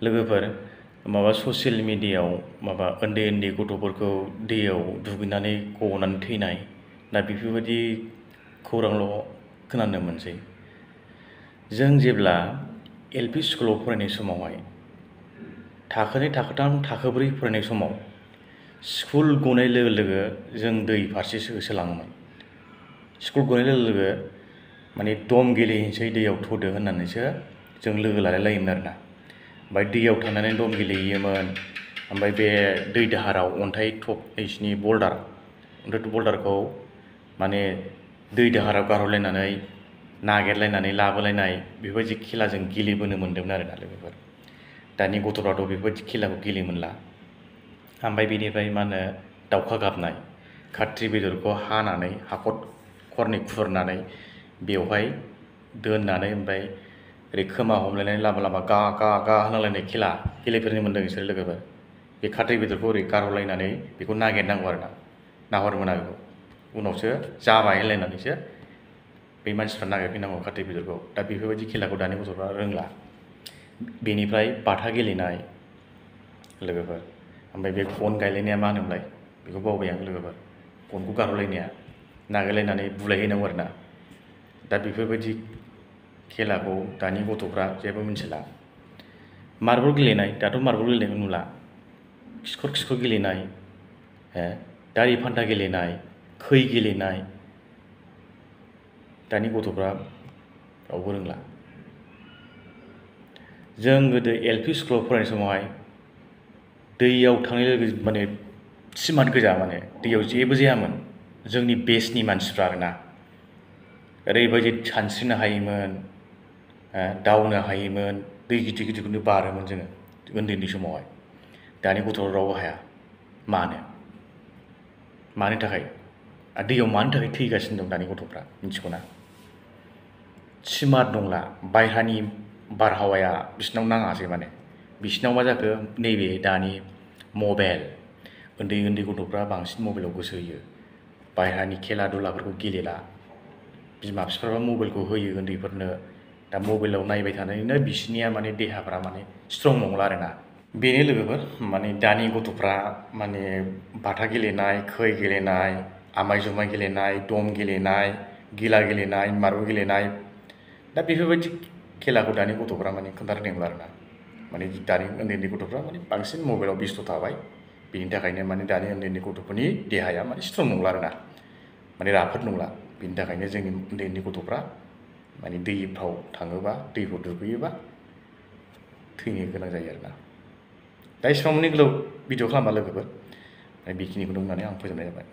लोगोफोर माबा ससियेल मिडियायाव माबा उन्दै उन्दै गथ'फोरखौ दैयाव दुगैनानै गब'नानै थैनाय दा बेफोरबायदि खौरांल' खोनानो मोनसै। जों जेब्ला एलपि स्कुलाव फरायनाय समावहाय थाखोनै थाखोथाम थाखोब्रै फरायनाय समाव स्कुल गनाय लोगो लोगो जों दै फारसेसो होसोलाङोमोन। स्कुल गनाय लोगो लोगो माने दम गेलेहैनोसै दैयाव थ'दो होननानैसो जों लोगो लालाय लायोमोन आरोना। ओमफ्राय दैयाव थांनानै दम गेलेहैयोमोन। ओमफ्राय बे दै दाहाराव अन्थाइ बिसिनि बल्डारखौ माने दै दाहाराव गारहरलायनानै नागिरलायनानै लाबोलायनाय बेफोरबायदि खेला जों गेलेबोनो मोन्दोंमोन आरोना लोगोफोर। दानि गथ'फ्राथ' बेफोरबायदि खेलाखौ गेलेनो ओमफ्राय बेनिफ्राय मा होनो दाउखा गाबनाय, खाथ्रि बेदरखौ हानानै हाखर खरनै खुरनानै बेवहाय दोननानै ओमफ्राय ओरै खोमा हमलायनानै लामा लामा गा गा गा होनलायनाय खेला गेलेफेरनो मोन्दों बिसोर लोगोफोर। बे खाथ्रि बेदरखौ ओरै गारहरलायनानै बेखौ नागिरनांगौ आरोना, नाहरनो मोना बेखौ। उनावसो जाबाय होनलायनानैसो बै मानसिफ्रा नागिरफैनांगौ खाथ्रि बेदरखौ। दा बेफोरबायदि खेलाखौ दानि गथ'फ्रा रोंला। बेनिफ्राय बाथा गेलेनाय लोगोफोर, ओमफ्राय बे गन गायलायनाया मा होनोमोनलाय बेखौ बावबाय आं लोगोफोर। गनखौ गारहरलायनाया नागिरलायनानै बुलायहैनांगौ आरोना। दा बेफोरबायदि खेलाखौ दानि गथ'फ्रा जेबो मिथिला। मार्बल गेलेनाय, दाथ' मार्बल गेलेनायखौ नुला। खिखर गेलेनाय, दारि फान्था गेलेनाय, खै गेलेनाय दानि गथ'फ्रा रावबो रोंला। जों गोदो एलपि स्कुलाव फरायनाय समावहाय दैयाव थांनाय लोगो माने सिमार्ट गोजा, माने दैयाव जेबो जायामोन जोंनि बेचनि मानसिफ्रा आरोना। ओरैबायदि सानस्रिनो हायोमोन, दावनो हायोमोन, दै गिदिर गिदिरखौनो बारोमोन जोङो उन्दै उन्दै समावहाय। दानि गथ'फ्रा रावबो हाया। मानो थाखाय? आरो दैयाव मानि थाखाय थैगासिनो दं दानि गथ'फ्रा मिथिगौना? स्मार्ट नंला, बायह्रानि बारहावाया बिसिनाव नाङासै माने। बिसिनाव मा जाखो, नैबे दानि मबाइल, उन्दै उन्दै गथ'फ्रा बांसिन मबाइलाव गोसो होयो। बायह्रानि खेला दुलाफोरखौ गेलेला। बिमा बिफाफ्रा मबाइलखौ होयो उन्दैफोरनो। दा मबाइलाव नायबाय थानानैनो बिसोरनिया माने देहाफ्रा माने स्ट्रं नंला आरोना। बेनो लोगोफोर, माने दानि गथ'फ्रा माने बाथा गेलेनाय, खै गेलेनाय, आमाय जुमाय गेलेनाय, दम गेलेनाय, गिला गेलेनाय, मार्बल गेलेनाय, दा बेफोरबायदि खेलाखौ दानि गथ'फ्रा माने खोन्थानो रोंला आरोना। माने दानि उन्दै उन्दै गथ'फ्रा माने बांसिन मबाइलाव बेस्थ' थाबाय। बेनि थाखायनो माने दानि उन्दै उन्दै गथ'फोरनि देहाया माने स्ट्रं नंला आरोना, माने राफोद नंला। बेनि थाखायनो जोंनि उन्दै उन्दै गथ'फ्रा माने दैफ्राव थाङोबा, दैफ्राव दुगैयोबा थैनो गोनां जायो आरोना। दा एसेबां माने गोलाव भिडिअ खालामला लोगोफोर, बेखिनिखौनो बुंनानै आं फोजोबनाय जाबाय।